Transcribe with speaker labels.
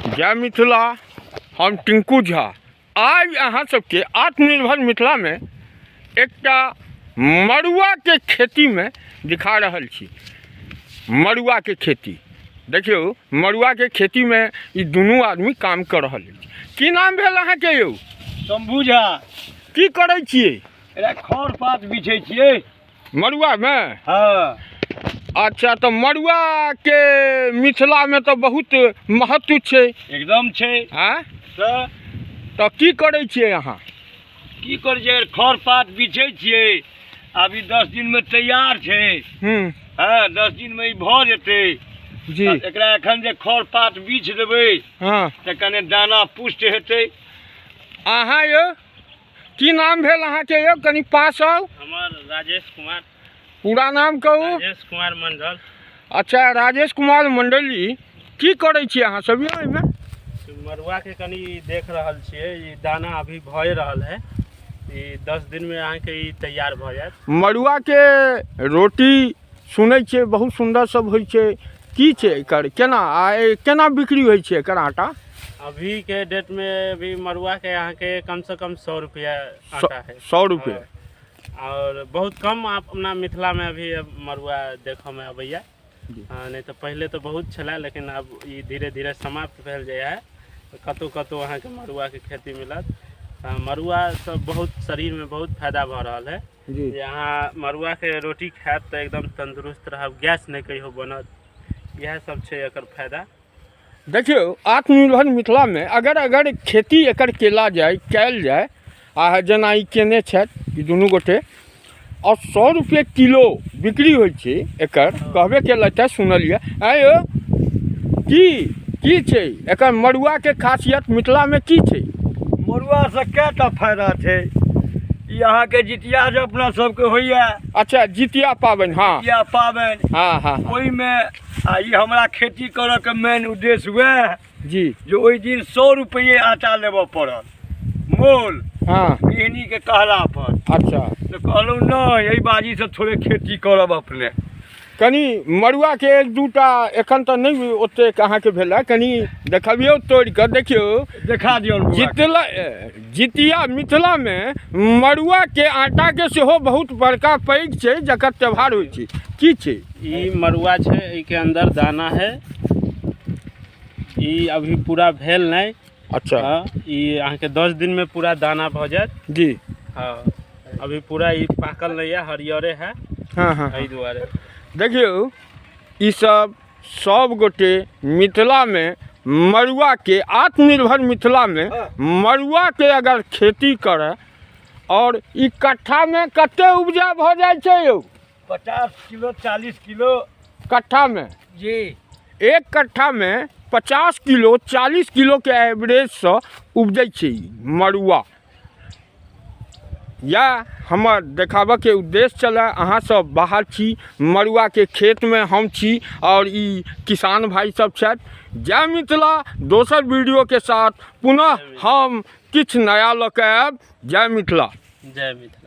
Speaker 1: जय मिथिला। हम टिंकू झा आइ अहाँ सबके आत्मनिर्भर मिथिलामे एकटा मड़ुआके खेतीमे दिखा रहल छी। मड़ुआके खेती देखियौ, मड़ुआके खेतीमे ई दुनू आदमी काम कऽ रहल अछि। की नाम भेल अहाँके यौ?
Speaker 2: शंभू झा।
Speaker 1: की करै छियै?
Speaker 2: एकरा खर पात बिछै छियै।
Speaker 1: मड़ुआमे?
Speaker 2: हँ।
Speaker 1: अच्छा, तऽ मड़ुआके मिथिलामे तऽ बहुत महत्व छै।
Speaker 2: एकदम छै।
Speaker 1: आँय?
Speaker 2: तऽ
Speaker 1: की करै छियै अहाँ?
Speaker 2: की करै छियै, खर पात बिछै छियै। आब ई 10 दिनमे तैयार छै। हँ, 10 दिनमे ई भऽ जेतै।
Speaker 1: जी।
Speaker 2: एकरा एखन जे खर पात बिछ देबै तऽ कने दाना पुष्ट हेतै।
Speaker 1: अहाँ यौ, की नाम भेल अहाँके यौ? कनि पास आउ।
Speaker 3: हमर राजेश कुमार।
Speaker 1: पूरा नाम कहू।
Speaker 3: राजेश कुमार मंडल।
Speaker 1: अच्छा, राजेश कुमार मंडल जी, की करै छियै अहाँ सब यौ एहिमे?
Speaker 3: मड़ुआके कनि देख रहल छियै। ई दाना अभी भए रहल है। ई 10 दिनमे अहाँके ई तैयार भऽ जायत।
Speaker 1: मड़ुआके रोटी सुनै छियै बहुत सुन्दर सब होइ छै। की छै एकर, केना आ केना बिक्री होइ छै एकर आटा?
Speaker 3: अभी के डेट में अभी मड़ुआ के अहाँके कम से कम 100 रुपया आटा है।
Speaker 1: 100 रुपये।
Speaker 3: हाँ, और बहुत कम अपना मिथिला में अभी मड़ुआ देखऽ में अबैया। हाँ, नहीं तऽ पहिले तऽ बहुत छलै, लेकिन आब ई धीरे धीरे समाप्त भेल जाइ है। कतहु कतहु अहाँके मड़ुआके खेती मिलत। मड़ुआ सब बहुत शरीरमे बहुत फायदा भऽ रहल है। जे अहाँ मड़ुआके रोटी खायब तऽ एकदम तन्दुरुस्त रहब, गैस नहि कहियो बनत। इएह सब छै एकर फायदा।
Speaker 1: देखियौ, आत्मनिर्भर मिथिलामे अगर अगर खेती एकर केला जाय कयल जाय, आ जेना ई केने छथि ई दुनू गोटे, आओर 100 रुपये किलो बिक्री होइ छै एकर, कहबे केलथि हँ, सुनलियै। आँय यौ, की की छै एकर मड़ुआके खासियत मिथिलामे की छै?
Speaker 2: मड़ुआसँ कएटा फायदा छै। ई अहाँके जितिया जे अपना सबके होइया।
Speaker 1: अच्छा, जितिया पाबनि। हँ,
Speaker 2: जितिया पाबनि।
Speaker 1: हँ हँ
Speaker 2: ओहिमे आ ई हमरा खेती करऽके मेन उद्देश्य वएह जे ओहि दिन 100 रुपैए आटा लेबऽ पड़ल मोल गृहिणीके कहला पर। तऽ कहलहुँ नहि, एहि बाजीसँ थोड़े खेती करब अपने।
Speaker 1: कनि मड़ुआके एक दूटा एखन तऽ नहि ओतेक अहाँके भेल है, कनि देखबियौ तोड़ि कऽ। देखियौ,
Speaker 2: देखा दियौ।
Speaker 1: जितला जितिया मिथिलामे मड़ुआके आटाके सेहो बहुत बड़का पैघ छै, जकर त्यौहार होइ छै। की छै
Speaker 3: ई? मड़ुआ छै, एहिके अंदर दाना है। ई अभी पूरा भेल नहि। हाँ, ई अहाँके 10 दिनमे पूरा दाना भऽ जायत। हाँ, अभी पूरा ई पाकल नहीं है, हरियरे है।
Speaker 1: हँ हँ
Speaker 3: एहि दुआरे।
Speaker 1: देखियौ, ई सब सब गोटे मिथिलामे मड़ुआके, आत्मनिर्भर मिथिलामे मड़ुआके अगर खेती करय, आओर ई कट्ठामे कते उपजा भऽ जाइ छै यौ?
Speaker 2: 50 किलो, 40 किलो
Speaker 1: कट्ठामे।
Speaker 2: जी।
Speaker 1: एक कट्ठामे 50 किलो, 40 किलोके एवरेजसँ उपजै छै ई मड़ुआ। इएह हमर देखाबऽके उद्देश्य छलै। अहाँ सब बाहर छी, मड़ुआके खेतमे हम छी आओर ई किसान भाइ सब छथि। जय मिथिला। दोसर वीडियोके साथ पुनः हम किछु नया लऽ कऽ आयब। जय मिथिला।
Speaker 3: जय मिथिला।